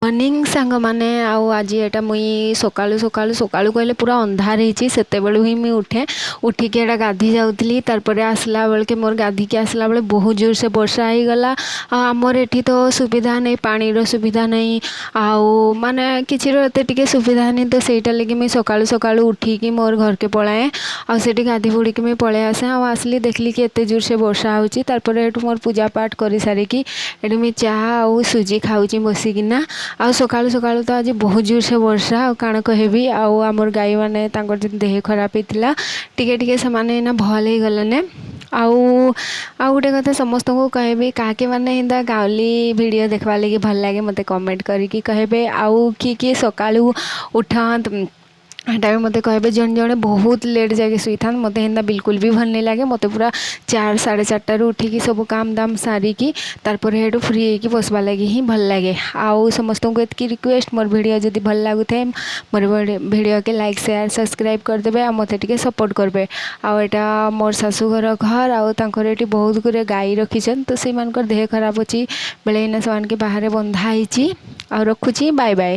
Morning ସାଙ୍ଗମାନେ। ଆଉ ଆଜି ଏଇଟା ମୁଇଁ ସକାଳୁ ସକାଳୁ, ସକାଳୁ କହିଲେ ପୁରା ଅନ୍ଧାର ହେଇଛି, ସେତେବେଳୁ ହିଁ ମୁଇଁ ଉଠେ। ଉଠିକି ଏଇଟା ଗାଧି ଯାଉଥିଲି। ତାରପରେ ଆସିଲା ବେଳକେ, ମୋର ଗାଧିକି ଆସିଲା ବେଳେ ବହୁତ ଜୋରସେ ବର୍ଷା ହେଇଗଲା। ଆଉ ଆମର ଏଠି ତ ସୁବିଧା ନାହିଁ, ପାଣିର ସୁବିଧା ନାହିଁ, ଆଉ ମାନେ କିଛିର ଏତେ ଟିକେ ସୁବିଧା ନାହିଁ। ତ ସେଇଟା ଲାଗି ମୁଇଁ ସକାଳୁ ସକାଳୁ ଉଠିକି ମୋର ଘରକେ ପଳାଏ ଆଉ ସେଠି ଗାଧି ବୁଡ଼ିକି ମୁଇଁ ପଳେଇ ଆସେ। ଆଉ ଆସିଲି, ଦେଖିଲି କି ଏତେ ଜୋରସେ ବର୍ଷା ହେଉଛି। ତାରପରେ ଏଠୁ ମୋର ପୂଜା ପାଠ କରିସାରିକି ଏଠି ମୁଇଁ ଚାହା ଆଉ ସୁଜି ଖାଉଛି ବସିକିନା। ଆଉ ସକାଳୁ ସକାଳୁ ତ ଆଜି ବହୁତ ଜୋରସେ ବର୍ଷା, ଆଉ କାଣା କହିବି। ଆଉ ଆମର ଗାଈମାନେ, ତାଙ୍କର ଯେନ୍ ଦେହ ଖରାପ ହେଇଥିଲା ଟିକେ ଟିକେ, ସେମାନେ ଏଇନା ଭଲ୍ ହେଇଗଲେନେ। ଆଉ ଆଉ ଗୋଟେ କଥା ସମସ୍ତଙ୍କୁ କହିବି, କାହାକେ ମାନେ ଏନ୍ତା ଗାଉଁଲି ଭିଡ଼ିଓ ଦେଖ୍ବାର୍ ଲାଗି ଭଲ୍ ଲାଗେ, ମୋତେ କମେଣ୍ଟ କରିକି କହିବେ। ଆଉ କିଏ କିଏ ସକାଳୁ ଉଠନ୍ତ, ହେଟା ବି ମୋତେ କହିବେ। ଜଣେ ଜଣେ ବହୁତ ଲେଟ୍ ଯାଇକି ଶୋଇଥାନ୍, ମୋତେ ହେନ୍ତା ବିଲକୁଲ ବି ଭଲ୍ ନାଇଁ ଲାଗେ। ମୋତେ ପୁରା 4, 4:30ରୁ ଉଠିକି ସବୁ କାମ ଦାମ ସାରିକି ତାରପରେ ହେଠୁ ଫ୍ରି ହେଇକି ବସବା ଲାଗି ହିଁ ଭଲ୍ ଲାଗେ। ଆଉ ସମସ୍ତଙ୍କୁ ଏତିକି ରିକ୍ୱେଷ୍ଟ, ମୋର୍ ଭିଡ଼ିଓ ଯଦି ଭଲ୍ ଲାଗୁଥାଏ, ମୋର୍ ଭିଡ଼ିଓକେ ଲାଇକ୍, ସେୟାର, ସବସ୍କ୍ରାଇବ୍ କରିଦେବେ ଆଉ ମୋତେ ଟିକେ ସପୋର୍ଟ କରିବେ। ଆଉ ଏଇଟା ମୋର୍ ଶାଶୁଘର ଘର। ଆଉ ତାଙ୍କର ଏଠି ବହୁତ ଗୁଡ଼ିଏ ଗାଈ ରଖିଛନ୍, ତ ସେଇମାନଙ୍କର ଦେହ ଖରାପ ଅଛି ବେଳେ ଏଇନା ସେମାନକେ ବାହାରେ ବନ୍ଧା ହେଇଛି। ଆଉ ରଖୁଛି, ବାଏ ବାଏ।